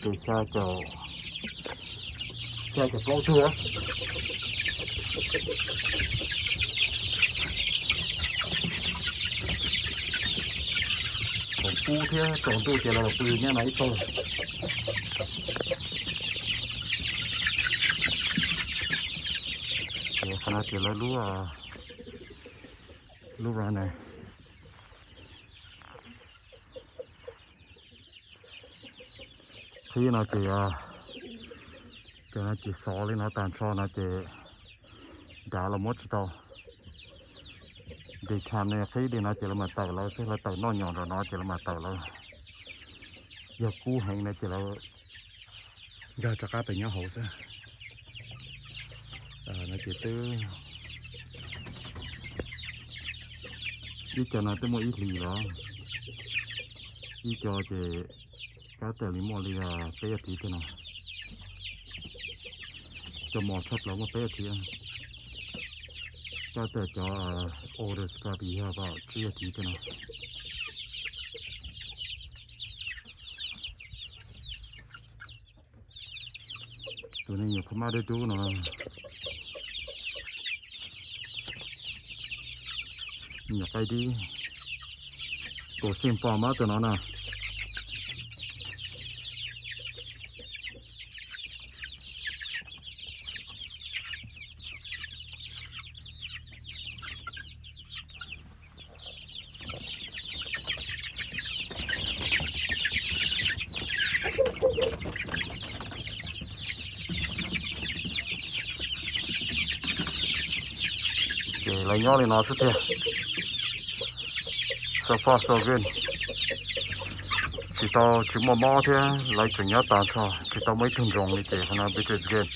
Ces xya caum, xya caum plaub tug. Thaum pub thiab tsaus ntuj ces los pw nyob no ib tug. Ces qhov no ces lawv lub, lub runner. Qhib no ces, cov no ces xov li no tag nrho no ces dav los muab tsis tau. Daytime no qhib li no ces lawv mam tawm lawv xwb, lawv tawm noj nyom nram no ces lawv mam tawm lawv. Yog kub heev no ces lawv nkag rov qab pem nyob hauv xwb. No ces twb, ib co no twb muaj ib hlis los, ib co ces kab tawm li muaj li peb a thiv tej no. Cov mos tshaj plaws muaj peb a thiv. Kab tawm cov oldest puppy yog about tsib a thiv tej no. Tus no nyuam qhuav maj dub dub no, me nyuam qaib dib, tus xij npog mab tus no na. Ces lawv nyob li no xwb tiag. So far so good. Tsis tau, tsis muaj mob thiab, lawv tseem nyob tag nrho, tsis tau muaj ib tug nroos li ces qhov no better is good.